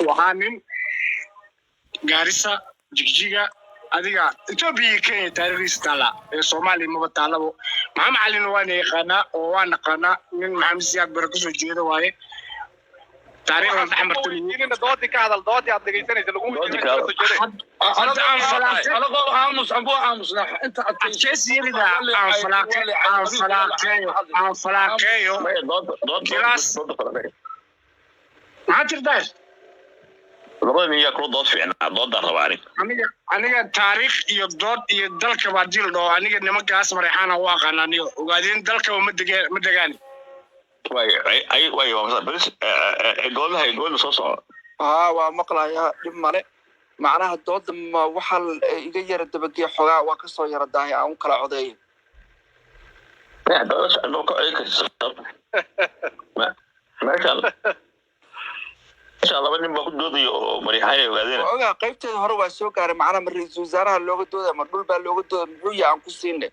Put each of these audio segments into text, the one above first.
Uu ahaa nin Gaarisa, Jigjiga, adiga Etoobiya iyo Kenya taariikhdiisa taala ee Soomaaliya maba taalabo. Maxamed Calina waana yaqaanaa oo waa naqaanaa, nin Maxamed Siyaad Bare kasoo jeeda waaye, taariikhdan dhex martay. Weydiinina, doodii ka hadal, doodii aad dhegaysanaysa lagu Doodii ka hadal. Hadda aan falaaqe Anagoo aamus anbuu aamusnaa inta adkeysi yarida, aan falaaqe, aan falaaqeeyo, aan falaaqeeyo. Maya, dooda dooda. Kilaas. Dooda falaaqeeyo. Maxaa jirtaa? Labada nin yaa kula dood fiicnaa? Doodaan rabaa aniga. Aniga taariikh iyo dood iyo dalkaba haddii la dhaho, aniga nimankaas Mareexaana u aqaana. Aniga Ogaadeen dalkaba ma dege, ma degaani. Waay ay waay, waa masa bas goolaha goola soo soco. Haa, waa maqlayaa, dhib male. Macnaha dooda ma waxaa iga yara dabageya xogaa, waa kasoo yara daahay, aan u kala codeeyo. Maya, dooda noo ka codeyn kartid. Meeshaan laba nin baa ku doodaya oo Mariixaan ay ogaadeen. Waa ogaa, qaybteeda hore waa soo gaaray. Macnaha ma ra-iisul wasaaraha looga doodaya, ma dhul baa looga doodaya, muxuu yahay aan ku siinay?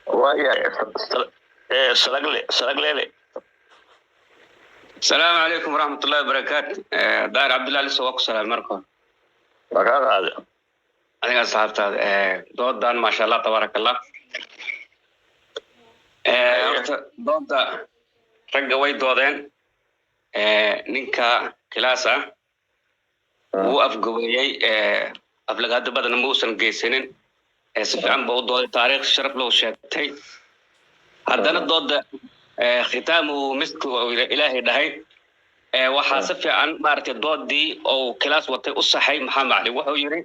Waayahay, salagle salaglele. السلام عليكم ورحمة الله وبركاته. داير عبد الله لسه واكو سلام مركو. Waa kaa qaade. أنا صاحبتها دودان، ما شاء الله تبارك الله. Horta dooda ragga way doodeen. Ninka kilaas ah wuu afgobeeyey, aflagaado badan ma uusan geysanin. Si fiican ba u dooday, taariikh sharaf loo sheegtay. Haddana dooda khitaamuhu misku oo Ilaahay dhahay. Waxaa si fiican maaragtay doodii oo kilaas watay u saxay Maxamed Cali. Wuxuu yidhi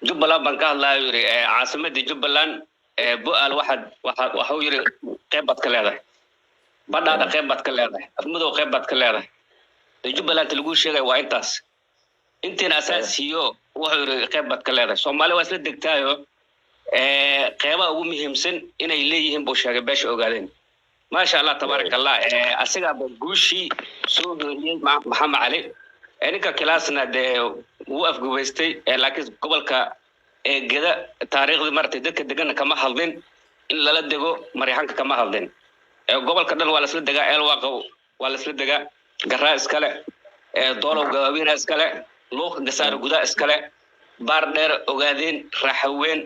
Jubbaland baan ka hadlaya, yidhi caasimadii Jubbaland Bu'aal waxaad waxuu yidhi qayb baad ka leedahay, Badhaadha qayb baad ka leedahay, Afmadow qayb baad ka leedahay. Dee Jubbaland laguu sheegaya waa intaas, intiina asaasiyo. Wuxuu yidhi qayb baad ka leedahay, Soomaali waa isla degtaayo. Qeybaha ugu muhiimsan inay leeyihiin buu sheegay beesha Ogaadeen. Maasha Allah, tabaaraka Allah. Asigaaba guushii soo hooriyey Maxamed Cali. Ninka kilaasna dee wuu afgubaystay, laakiin gobolka Geda taariikhdii maaragtay dadka degana kama hadlin, in lala dego Maryaxanka kama hadlin. Gobolka dhan waa lasla degaa, Eelwaaqo waa lasla degaa, Garaa iskale, Doolow Gabaabiina iskale, Luuq Gasaaro Gudaa iskale, Baar Dheer Ogaadeen, Raaxaweyn,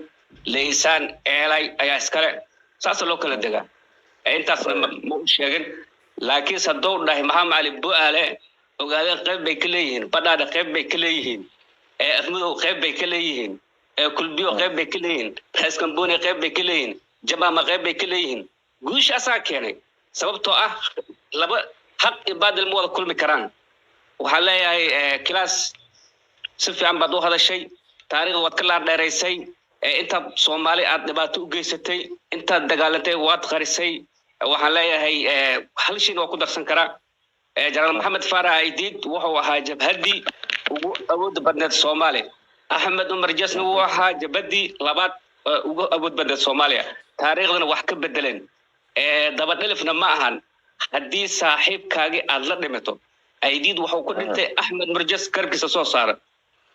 Leysaan, Eelay ayaa iskale, saasa loo kala degaa. Intaasna ma u sheegin, laakiinse hadduu dhahay Maxamed Cali Bu'aale Ogaadeen qayb bay ka leeyihiin, Badhaadha qayb bay ka leeyihiin, Afmadow qayb bay ka leeyihiin, Kulbiyo qayb bay ka leeyihiin, Raaskambooni qayb bay ka leeyihiin, Jamaama qayb bay ka leeyihiin, guusha asaa keenay, sababtoo ah laba xaq iyo baadil ma wada kulmi karaan. Waxaan leeyahay kilaas, si fiican baad u hadashay, taariikhda waad ka laardheeraysay. Intaad Soomaali aad dhibaato u geysatay, intaad dagaalantay waad qarisay. Waxaan leeyahay hal shin waa ku darsan karaa. Jenaraal Maxamed Faarax Aydiid wuxuu ahaa jabhaddii ugu awoodda badneed Soomaaliya. Axmed Cumar Jesna wuu ahaa jabhaddii labaad ugu awood badneed Soomaaliya, taariikhdana wax ka bedeleen. Dabadhilifna ma ahan haddii saaxiibkaagii aad la dhimato. Aydiid wuxuu ku dhintay Axmed Murjes garabkiisa soo saaran.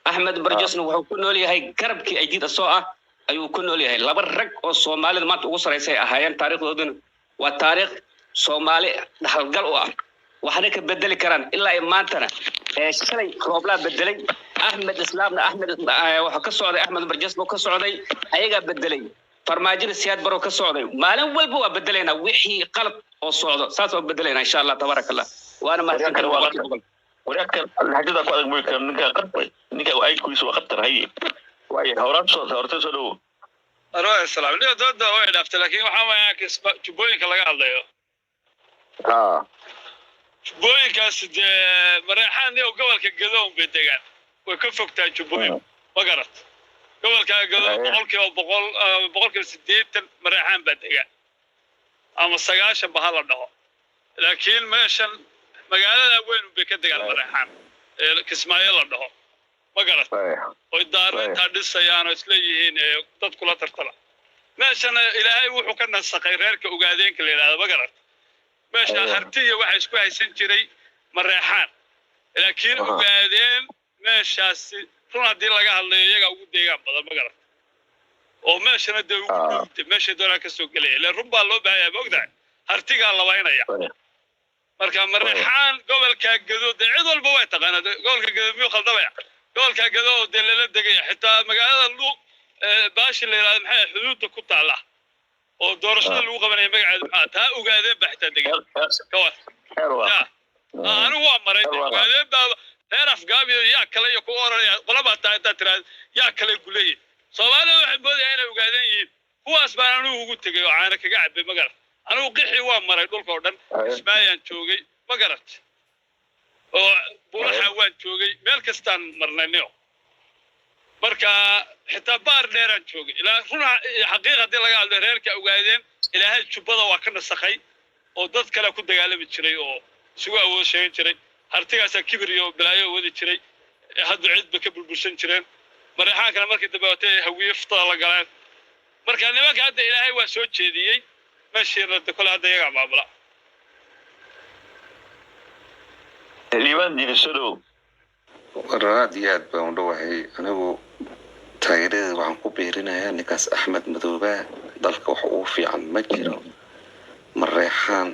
Axmed Murjesna wuxuu ku nool yahay garabkii Aydiid asoo ah ayuu ku nool yahay. Laba rag oo Soomaalida maanta ugu sarraysay ahaayeen, taariikhdooduna waa taariikh Soomaali dhaxalgal u ah, waxna ka bedeli karaan ilaa ay maantana. Shalay Rooblaa bedelay Axmed Islaamna, Axmed wuxuu ka socday, Axmed Murjes buu ka socday, ayagaa bedelay. Farmaajina Siyaad Baroo ka socday. Maalin walba waa bedelaynaa wixii qalad oo socdo, saas waa bedelaynaa insha Allah, tabaaraka Allah, waana mahadsantahay 100%. Waryakan laxajada ku adag mooy kan ninka qadbay, ninka aykuisa waa khatar. Haye, waaye, hawraad soo hortay, soo dhowo. Anoo islaam niyo, dooda way dhaaftay, laakiin waxaa weeyaan jubbooyinka laga hadlayo, jubbooyinkaas dee Mareexaan iyo gobolka Gadoon bay degaan, way ka fogtahay jubbooyin, ma garat? Gobolka Gadoon 100%, 80% Mareexaan baa degaan ama 90 ba ha la dhaho, laakiin meeshan magaalada weyn bay ka degaan Mareexaan ee Kismaayo la dhaho, ma garat? Oy daarintaa dhisayaan oo isleeyihiin dad kula tartama. Meeshana Ilaahay wuxuu ka nasakhay reerka Ogaadeenka la yidhahdo, ma garat? Meesha Hartiya waxa isku haysan jiray Mareexaan, laakiin Ogaadeen meeshaasi run haddii laga hadlayo iyagaa ugu deegaan badan, ma garat? Oo meeshana dee ugu dhowta, meeshay doonaa ka soo gelaya. Ileen run baa loo baahan yahay, ma ogtahay? Hartigaa labaynaya. Marka Mareexaan gobolka Gado dee cid walba way taqaanaa. Dee gobolka Gado miyuu khaldamaya? Gobolka Gado oo dee lala degaya, xitaa magaalada Luuq, baashi la yidhahdo, maxay xuduudda ku taalla oo doorashada lagu qabanaya, magaceedu maxaa taa, Ogaadeen baa xitaa degan ka war. Ya anigu waa maray. Ogaadeen baa reer Afgaabiyo yaa kale iyo ku oranaya qolabaa taa intaad tiraahdo yaa kale guleeyi. Soomaalida waxay moodayaan inay Ogaadeen yihiin. Kuwaas baan anigu ugu tegay oo caana kaga cabay, ma garat? Anigu qixii waa maray dhulka oo dhan. Ismaayaan joogay, ma garat? Oo Buuraxa waan joogay, meel kastaan marnay nio. Marka xitaa Baar Dheeraan joogay. Ilaa runa xaqiiq haddii laga hadlo, reerka Ogaadeen Ilaahay Jubbada waa ka nasakhay oo dad kale ku dagaalami jiray oo isugu awood sheegan jiray. Hartigaasaa kibir iyo balaayo wadi jiray, hadda cid bay ka burbursan jireen. Mareexaankana markii dambe watay Hawiye ftada la galeen. Marka nimanka hadda Ilaahay waa soo jeediyey meeshiina de kole hadda iyagaa maamula. Liibaan Dirisadow. War aad iyo aad baan u dhowahay. Anigu taageeradeeda waxaan ku biirinayaa ninkaas Axmed Madoobe. Dalka wax ugu fiican ma jiro. Mareexaan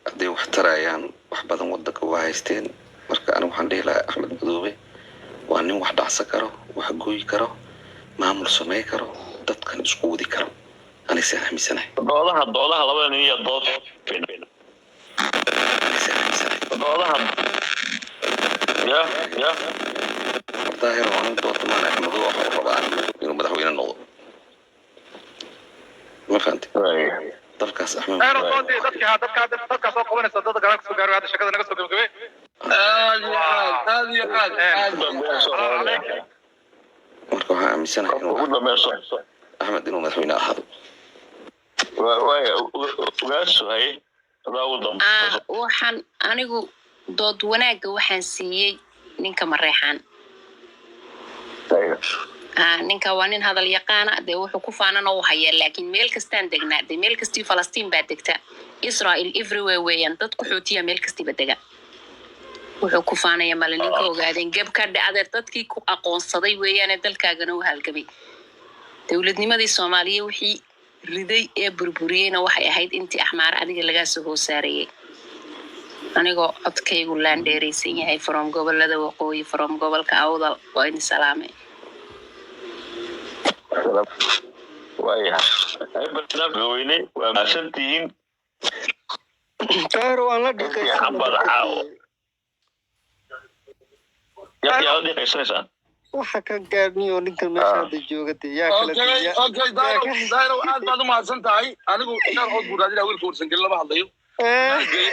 hadday wax tarayaan, wax badan wadanka waa haysteen. Marka anigu waxaan dhihi lahaa Axmed Madoobe waa nin wax dhacsan karo, wax gooyi karo, maamul samey karo, dadkan isku wadi karo. Anigsaan aaminsanahay. Doodaha labada nin iyo dood Anigsaan aaminsanahay. Doodaha ya ya. Daahir, anigu doodta maan. Axmed Madoobe waxa uu rabaa inuu madaxweyne noqdo, ma fahantay? Dalkaas Axmed Daahir, doodii dadkii ha dadka dadka soo qabanaysa, dadka garan kasoo gaaro hadda shakada naga soo gabagabe. Aad iyo aad, aad iyo aad, aad iyo aad. Marka waxaan aaminsanahay inuu ugu dambayso Axmed inuu madaxweyne ahaado. Waaya, Ugaasu, haye, adaa ugu dambayso. Waxaan anigu dood wanaagga waxaan siiyey ninka Mareexaan. Ninka waa nin hadal yaqaana dee, wuxuu ku faanana u hayaa, laakiin meel kastaan degnaa dee, meel kastii Falastiin baa degta, Israel, everywhere weeyaan, dad qaxootiya meel kastiiba dega. Wuxuu ku faanaya male. Ninka Ogaadeen geb ka dhe adeer, dadkii ku aqoonsaday weeyaane, dalkaagana u halgamay. Dowladnimadii Soomaaliya wixii riday ee burburiyeyna waxay ahayd intii Axmaar adiga lagaa soo hoos saarayay. Anigoo codkaygu laandheeraysan yahay, from gobolada waqooyi, from gobolka Awdal, waa idin salaamay. Waaya, barnaamijka weyne waa mahadsantihiin. Daahir, waan la Xabad caawo yaa la dhiqaysanaysaa. Waxa ka gaarniyo ninkan meesha hadda jooga dee yaa kala Okay, Daahir, aad baad u mahadsan tahay. Anigu shaar cod buu raadinaya wiilka Warsangelin, lama hadlayo,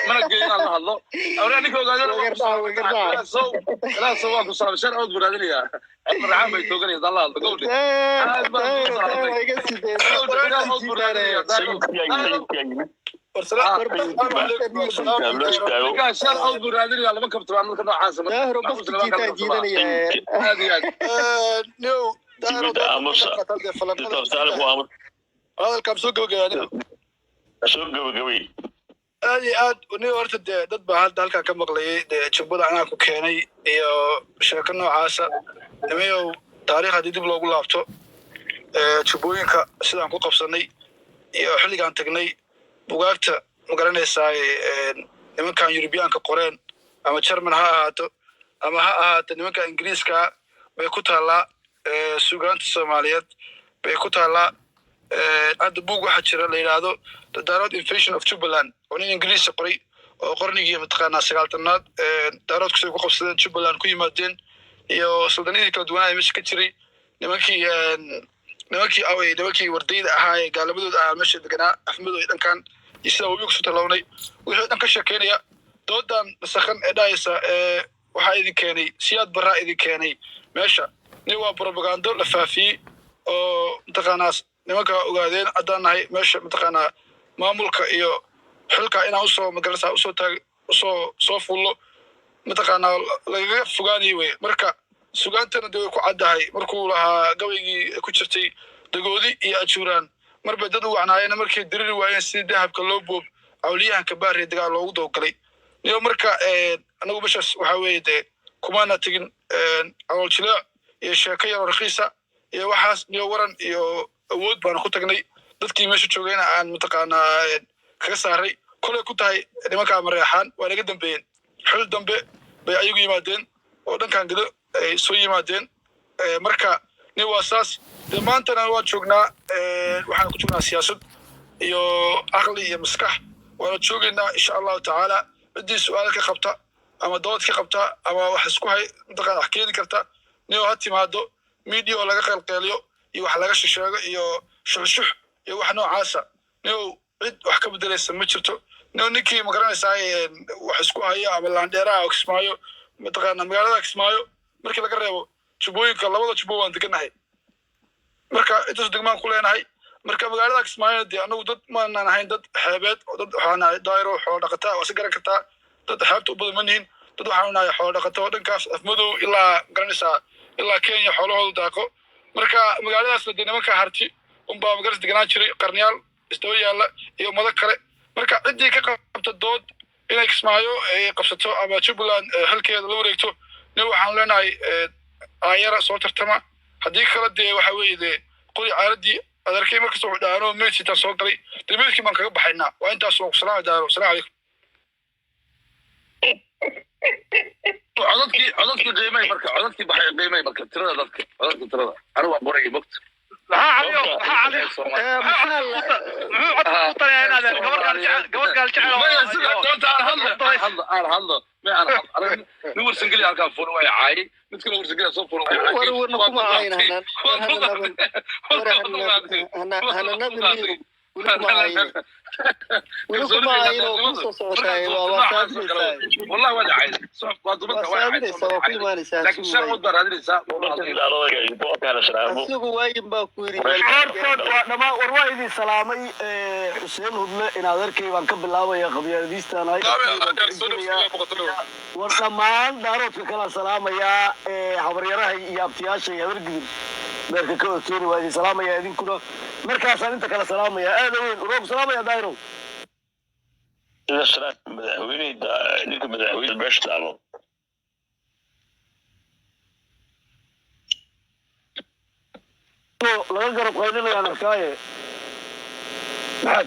mana geeyo inaan la hadlo. Awraa ninka Ogaadeen Ilaasow waa ku salaamay. Shaar cod buu raadinayaa, Marxaan bay tooganaya haddaan la hadlo gowdhe. Aad baan kuu salaamay. Shaar cod buu raadinayaa. Ninkaan shaar cod buu raadinayaa, lama kabtabaan marka noocaasa. Daahir, bafti jiitaa jiidanaya. Aad iyo aad. New Aamusa. Hadalkaan soo gabagabay aniga. Soo gabagabay. Aad iyo aad nin horta dee dad baa hadda halkaa ka maqlayay dee Jubbada anaa ku keenay iyo sheeko noocaasa. Nimayow, taariikh haddii dib loogu laabto, Jubbooyinka sidaan ku qabsanay iyo xilligaan tagnay, bugaagta ma garanaysaa, nimankan Yurubiyaanka qoreen, ama German ha ahaato ama ha ahaato nimanka Ingiriiska, bay ku taallaa. Sugaanta Soomaaliyeed bay ku taallaa. Hadda buug waxaa jira la yidhaahdo The Darod Invasion of Jubbaland oo nin Ingiriisi qoray oo qarnigii mataqaanaa 90aad Daaroodku say ku qabsadeen Jubbaland, ku yimaadeen, iyo suldanadii kala duwanaa meesha ka jiray, nimankii awey, nimankii wardayda ahaa ee gaalamadooda ahaa meesha deganaa, Afmadow iyo dhankan iyo sidaa webi kusoo tallawnay, wixii dhan ka sheekeynaya. Doodan nasakhan ee dhahaysa ee waxaa idin keenay Siyaad Barraa idin keenay meesha, nin waa propagando la faafiyey oo mataqaanaa nimanka Ogaadeen haddaan nahay meesha mataqaanaa maamulka iyo xilka inaan usoo magarasa usoo taag usoo soo fullo mataqaanaa lagaga fogaanayo wey. Marka sugaantana dee way ku caddahay markuu lahaa gabaygii ku jirtay Dagoodi iyo Ajuuraan marbay dad u wacnaayeen, markay diriri waayeen sidii dahabka loo boob cawliyahanka baariya dagaal loogu dawgalay niyo. Marka anagu meeshaas waxaa weeye dee kumaana tegin calool jileec iyo sheeko yaroo rakiisa iyo waxaas niyo. Waran iyo awood baanu ku tagnay, dadkii meesha joogayna aan mataqaanaa kaga saaray. Kolay ku tahay nimankaa Mareexaan waa naga dambeeyeen, xil dambe bay ayagu yimaadeen oo dhankan Gedo ay soo yimaadeen. Marka nin waa saas dee. Maantana waan joognaa, waxaan ku joognaa siyaasad iyo aqli iyo maskax, waana joogaynaa insha Allahu tacaala. Ciddii su-aal ka qabta ama dood ka qabta ama wax isku hay mataqana wax keeni karta, nin ha timaado. Media oo laga qeylqeeliyo iyo wax laga shisheego iyo shuxshux iyo wax noocaasa, niow cid wax ka bedelaysa ma jirto. Nio ninkii magaranaysaa wax isku haya ama laandheeraha oo Kismaayo, mataqaana magaalada Kismaayo markii laga reebo Jubbooyinka, labada Jubbo waan degannahay, marka intaas degmaan ku leenahay. Marka magaalada Kismaayo dee anagu dad maanaan ahayn, dad xeebeed oo dad waxaan nahay daayiro xoolo dhaqataa, waa si garan kartaa, dad xeebta u badan ma nihin. Dad waxaanu nahay xoolo dhaqato oo dhankaas Afmadow ilaa garanaysaa ilaa Kenya xoolahoodu daaqo. Marka magaaladaasna dee nimanka Harti unbaa magaras deganaan jiray qarniyaal isdaba yaalla iyo ummado kale. Marka ciddii ka qabta dood inay Kismaayo ay qabsato ama Jubbaland xilkeeda la wareegto, nin waxaan leenahay aayara soo tartama. Haddii kale dee waxa weeye dee qori caaradii adeerkay markasta wuxuu dhahaa anoo meyd sitaan soo galay, dee meydkii baan kaga baxaynaa. Waa intaas, waan ku salaamay daaro. Asalaamu calaykum. Codadkii qiimay, marka codadkii baxay qiimay, marka tirada dadka codadka tirada anigu waan qorayay mogta. Maxaa Caliyo, maxaa Cali, muxuu codka ku tarayaa inaad gabar gaal jecel, gabar gaal jecel oo Maya, sida doonta aan hadlo, aan hadlo, aan hadlo, may aan hadlo. Aniga nin Warsangeli halkaan fuula way caayay, mid kale Warsangeli soo fuula way caayay. War warna kuma caayina hanaan, war hananaban, war hananabin weli kuma caayine, weli kuma caayine oo ku soo socotaay waa saadinaysaa. Wallahi waa dhacay, waa waa dumarka waa saadinaysaa, waa ku imaanaysaa. laakiin Hasugu shan waayin wad baa raadinaysaa. Hasugu waayin baa ku yidhi. Hortood waa dhammaan, war waa idin salaamay. Xuseen Hudle in adeerkay baan ka bilaabaya, qabyaadiistaanahay, war dhammaan Daaroodka kala salaamayaa, habaryarahay iyo abtiyaasha iyo Habargidir beerka ka oteeni, waa idin salaamaya idinkuna. Markaasaan inta kala salaamaya aada weyn uroogu salaamaya Daairow. Madaxweyne, ninka madaxweyne meesha taalo. Laga garab qaylinayaan arkaaye, maxaa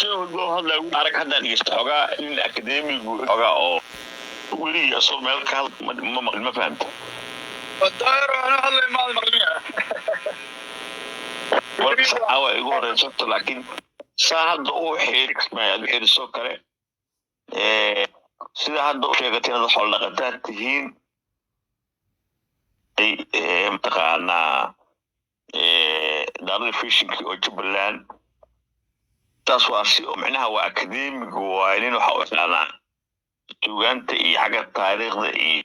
jira? Arag haddaan dhegeysta xogaa nin akademigu xogaa oo weliga asoo meel ka hadl ma maqlin, ma fahamta? Daayiro anaa hadlay maad maqlimiya. Warka caawa igu horeysato, laakiin saa hadda uu xeeri Kismaayo aad u xeerisoo kale, sida hadda u sheegatay inaad xoolo dhaqataa tihiin, ay mataqaanaa daarada fishinki oo Jubbaland, taas waa si oo micnaha waa akademigu, waa nin waxa u yaqaanaa suugaanta iyo xagga taariikhda iyo